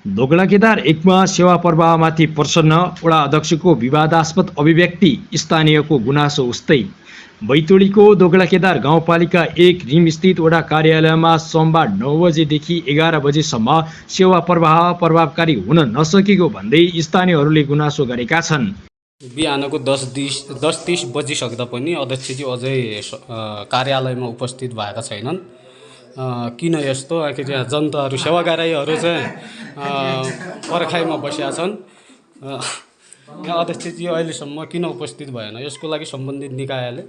दोगलाकेदार एकमा सेवा प्रवाहमाथि प्रसन्न वडा अध्यक्षको विवादास्पद अभिव्यक्ति स्थानीयको गुनासो उस्तै। बैतडीको दोगलाकेदार गाउँपालिका 1 रिमस्थित वडा कार्यालयमा सोमबार 9 बजेदेखि 11 बजेसम्म सेवा प्रवाह प्रभावकारी हुन नसकेको भन्दै स्थानीयहरूले गुनासो गरेका छन्। बिहानको 10:30 बजिसक्दा पनि अध्यक्षजी अझै कार्यालयमा उपस्थित भएका छैनन्। किन यस्तो? आखिर यहाँ जनताहरू सेवाग्राहीहरू चाहिँ पर्खाइमा बसेका छन्। यहाँ अध्यक्षजी अहिलेसम्म किन उपस्थित भएन, यसको लागि सम्बन्धित निकायले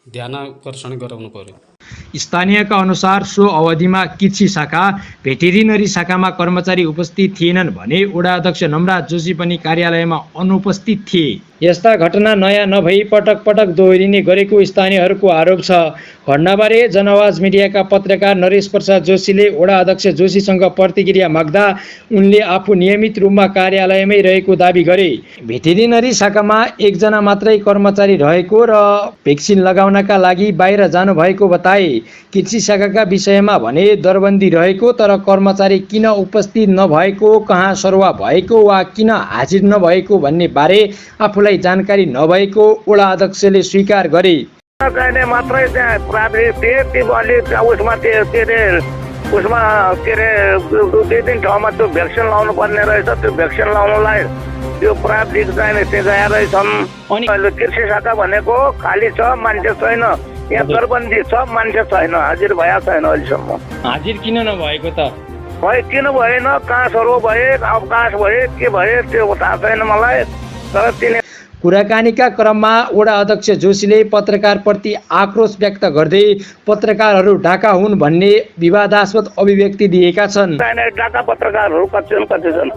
ध्यानाकर्षण गराउनु पर्यो। स्थानीयका अनुसार सो अवधिमा कृषि शाखा, भेटेरिनरी शाखामा कर्मचारी उपस्थित थिएनन् भने वडा अध्यक्ष नमराज जोशी पनि कार्यालयमा अनुपस्थित थिए। यस्ता घटना नयाँ नभई पटक पटक दोहोरिने गरेको स्थानीयहरूको आरोप छ। घटनाबारे जनआवाज मिडियाका पत्रकार नरेश प्रसाद जोशीले वडा अध्यक्ष जोशीसँग प्रतिक्रिया माग्दा उनले आफू नियमित रूपमा कार्यालयमै रहेको दावी गरे। भेटेरिनरी शाखामा 1 जना मात्रै कर्मचारी रहेको र भ्याक्सिन लगाउनका लागि बाहिर जानुभएको बताए। कृषि शाखाका विषयमा भने दरबन्दी रहेको, तर कर्मचारी किन उपस्थित नभएको, कहाँ सरुवा भएको वा किन हाजिर नभएको भन्ने बारे आफूलाई जानकारी नभएको वडा अध्यक्षले स्वीकार गरे। मात्रै त्यहाँ प्राविधिक उसमा के अरे 2-3 ठाउँमा त्यो भ्याक्सिन लाउनु पर्ने रहेछ। त्यो भ्याक्सिन लाउनुलाई त्यो प्राविधिक चाहिने त्यो गएर रहेछन्। अनि अहिले कृषि शाखा भनेको खाली छ, मान्छे छैन। यहाँ दरबन्दी छ, मान्छे छैन, हाजिर भएका छैन अहिलेसम्म। हाजिर किन नभएको त? किन भएन, कहाँ सरो भए, अवकाश भए, के भए त्यो थाहा छैन मलाई। तर तिनी कुराकानीका क्रममा वडा अध्यक्ष जोशीले पत्रकारप्रति आक्रोश व्यक्त गर्दै पत्रकारहरू ढाका हुन् भन्ने विवादास्पद अभिव्यक्ति दिएका छन्। ढाका पत्रकारहरू कति छन्।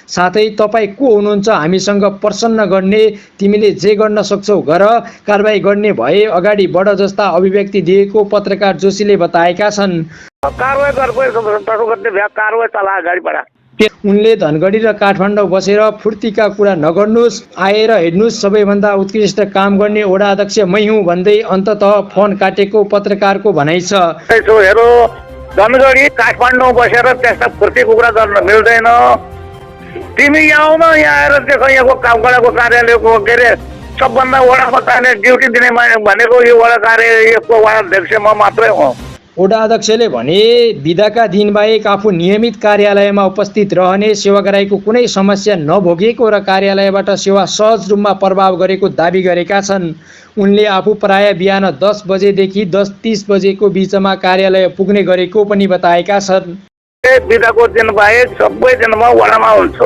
साथै तपाईँ को हुनुहुन्छ हामीसँग प्रसन्न गर्ने, तिमीले जे गर्न सक्छौ गर, कारबाही गर्ने भए अगाडि बढ जस्ता अभिव्यक्ति दिएको पत्रकार जोशीले बताएका छन्। उनले धनगढी र काठमाडौँ बसेर फुर्तीका कुरा नगर्नुस्, आएर हेर्नुस्, सबैभन्दा उत्कृष्ट काम गर्ने वडा अध्यक्ष मै हुँ भन्दै अन्ततः फोन काटेको पत्रकारको भनाइ छ। हेरो, धनगढी काठमाडौँ बसेर त्यस्ता फुर्तीको कुरा गर्न मिल्दैन। तिमी यहाँ आउन, यहाँ आएर देखो यहाँको काम गरेको कार्यालयको के अरे सबभन्दा वडामा चाहिने ड्युटी दिने भनेको यो वडा कार्य यसको वडा अध्यक्ष म मात्रै हो। वडा अध्यक्षले भने बिदाका दिन बाहेक आफू नियमित कार्यालयमा उपस्थित रहने, सेवाग्राहीको कुनै समस्या नभोगेको र कार्यालयबाट सेवा सहज रूपमा प्रभाव गरेको दावी गरेका छन्। उनले आफू प्राय बिहान 10 बजेदेखि 10:30 बजेको बिचमा कार्यालय पुग्ने गरेको पनि बताएका छन्। बिदाको दिन बाहेक सबै दिनमा वडामा हुन्छु।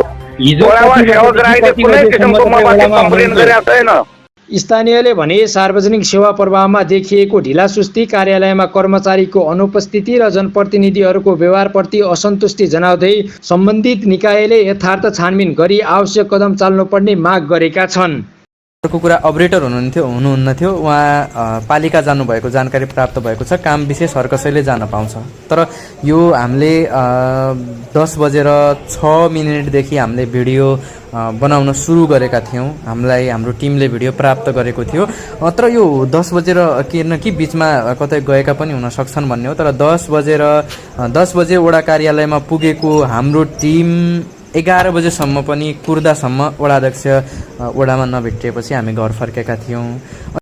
वडामा सेवाग्राहीले कुनै किसिमको ममाथि कम्प्लेन गरेको छैन। स्थानीयले भने सार्वजनिक सेवा प्रवाहमा देखिएको ढिलासुस्ती, कार्यालयमा कर्मचारीको अनुपस्थिति र जनप्रतिनिधिहरूको व्यवहारप्रति असन्तुष्टि जनाउँदै सम्बन्धित निकायले यथार्थ छानबिन गरी आवश्यक कदम चाल्नुपर्ने माग गरेका छन्। अर्को कुरा, अपरेटर हुनुहुन्न थियो, उहाँ पालिका जानुभएको जानकारी प्राप्त भएको छ। काम विशेष हर कसैले जान पाउँछ, तर यो हामीले 10:06 हामीले भिडियो बनाउन सुरु गरेका थियौँ। हामीलाई हाम्रो टिमले भिडियो प्राप्त गरेको थियो, तर यो 10 बजेर कि बिचमा कतै गएका पनि हुन सक्छन् भन्ने हो। तर 10 बजे वडा कार्यालयमा पुगेको हाम्रो टिम 11 बजेसम्म पनि कुर्दासम्म वडा अध्यक्ष वडामा नभेटिएपछि हामी घर फर्केका थियौँ।